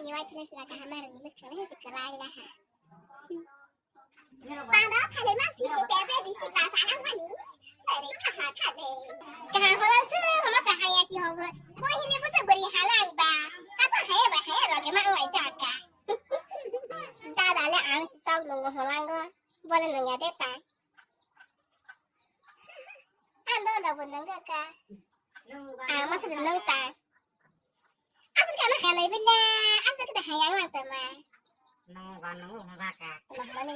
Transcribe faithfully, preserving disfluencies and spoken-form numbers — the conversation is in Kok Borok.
Ni wai tini sila kaham aroni bwskango se kwlai laha. Panda thale ma si pepe bisi ka sarang mani. Tari kaha thale. Kaha holang tu homa sa haya si hogo. Bo hile bo se beri halang ba. Apa haya ba haya lage ma wai jaka. Dada le ang si tau nungo holango. Bole nungya de ta. Ang do do bo nungga ka. Ang masa de nung ta. Asal kana haya lai bela. Asal kita haya lang ta ma. Nung ba nung hung ba ka. Nah, mani.